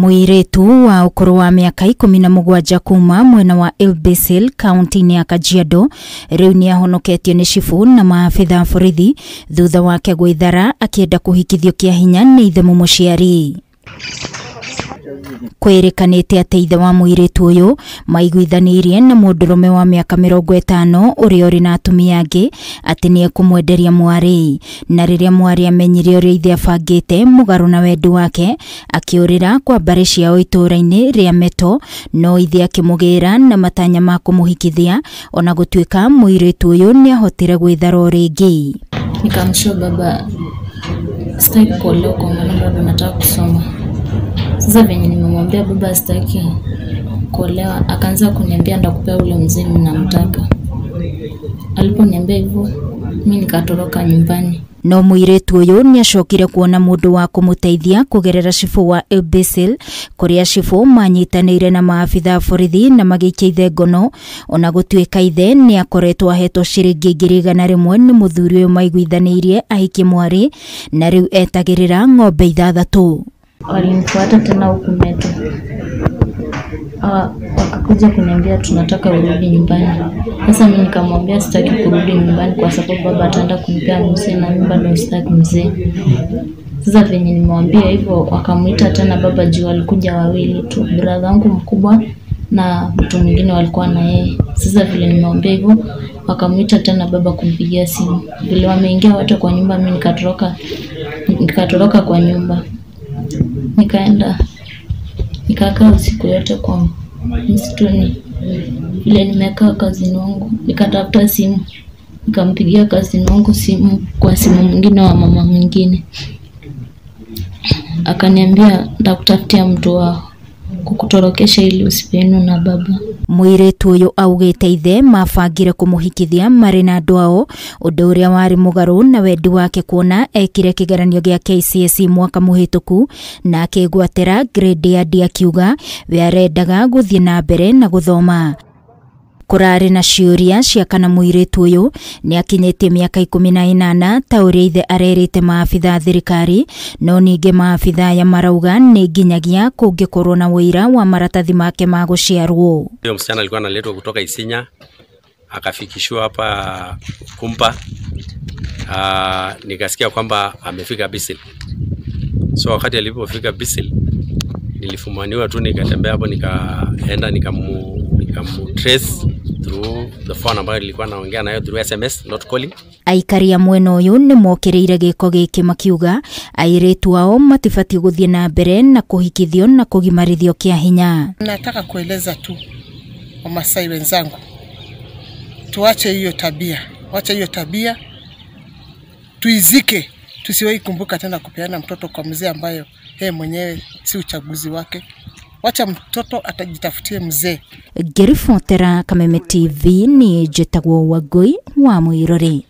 Mũirĩtu wa ũkũrũ wa mĩaka 17 kuma mwena wa Ilbisil kaunti-inĩ ya Kajiado rĩu nĩahonoketio nĩ cibũ na maabitha a borithi thutha wake gwĩthara akĩenda kũhikithio kĩa hinya nĩ ithe mũmũciari. Kwĩrĩkanĩte atĩ ithe wa mũirĩtu ũyũ maiguithanĩirie na mũndũrũme wa mĩaka 50 ũrĩa ũrĩ na atumia angĩ atĩ nĩekũmwenderia mwarĩ, na rĩrĩa mwarĩ amenyire ũrĩa ithe abangĩte mũgarũ na wendi wake akĩũrĩra kwa mbarĩ ciao itũũra-inĩ rĩa Meto, no ithe akĩmũgĩra na matanya ma kũmũhikithia ona gũtuĩka mũirĩtu ũyũ nĩahotire gwĩthara o rĩngĩ. Nikamshow baba sitaki kuolewa kwa maana bado nataka kusoma. Sasa venye nimemwambia baba sitaki kuolewa, akaanza kuniambia ndakupea ule mzee ninamtaka. Aliponiambia hivyo mimi nikatoroka nyumbani. No mũirĩtu ũyũ nĩacokire kuona mũndũ wa kũmũteithia kũgerera cibũ wa Ilbisil kũrĩa cibũ manyitanĩire na maabitha a borithi na magĩikia ithe ngono, ona gũtuĩka ithe nĩakoretwo ahetwo ciringi 100,000 nĩ mũthuri ũyũ maiguithanĩirie ahikie mwarĩ, na rĩu etagĩrĩra ng'ombe 6. Walinifuata tena huku Meto, wakakuja kuniambia tunataka urudi nyumbani. Sasa mimi nikamwambia sitaki kurudi nyumbani kwa sababu baba ataenda kunipea mzee na mimi bado sitaki mzee. Sasa venye nimemwambia hivyo wakamuita tena baba juu walikuja wawili tu, brother wangu mkubwa na mtu mwingine walikuwa na yeye. Sasa vile nimemwambia hivyo wakamuita tena baba kumpigia simu. Vile wameingia wote kwa nyumba mimi nikatoroka kwa nyumba. Nikaenda nikakaa usiku yote kwa msituni. Vile nimekaa kazini wangu nikatafuta simu, nikampigia kazini wangu simu kwa simu mwingine wa mama mwingine, akaniambia nitakutafutia mtu wa kukutorokesha ili usipeanwe na baba. Mũirĩtu ũyũ augĩte ithe mabangire kũmũhikithia marĩ na andũ ao, ũndũ ũrĩa warĩ mũgarũ na wendi wake kuona ekire kĩgeranio gĩa KCSE mwaka mũhĩtũku na akĩgwatĩra grade ya D, akiuga we arendaga gũthiĩ na mbere na gũthoma. Kũrarĩ na ciũria cia kana mũirĩtu ũyũ nĩakinyĩtie mĩaka 18 ta ũrĩa ithe arerĩte maabitha a thirikari, no ningĩ maabitha aya marauga nĩ nginyagia kũngĩkorwo na ũira wa maratathi make ma gũciarwo. Huyo msichana alikuwa analetwa kutoka Isinya akafikishwa hapa Kumpa. Nikasikia kwamba amefika Bisil. So wakati alipofika Bisil nilifumaniwa tu, nikatembea hapo nikaenda nikamu trace through the phone ambayo nilikuwa naongea nayo through SMS, not calling. Aikari a mwena ũyũ nĩmokĩrĩire gĩko gĩkĩ makiuga airĩtu ao matibatiĩ gũthiĩ na mbere na kũhikithio na kũgimarithio kĩa hinya. Nataka kueleza tu Wamasai wenzangu, tuache hiyo tabia, wacha hiyo tabia, tuizike, tusiwahi kumbuka tena kupeana mtoto kwa mzee ambayo yeye mwenyewe si uchaguzi wake. Wacha mtoto atajitafutie mzee. Ngĩribotera Kameme TV ni njĩtagwo Wangũi wa Mũirũrĩ.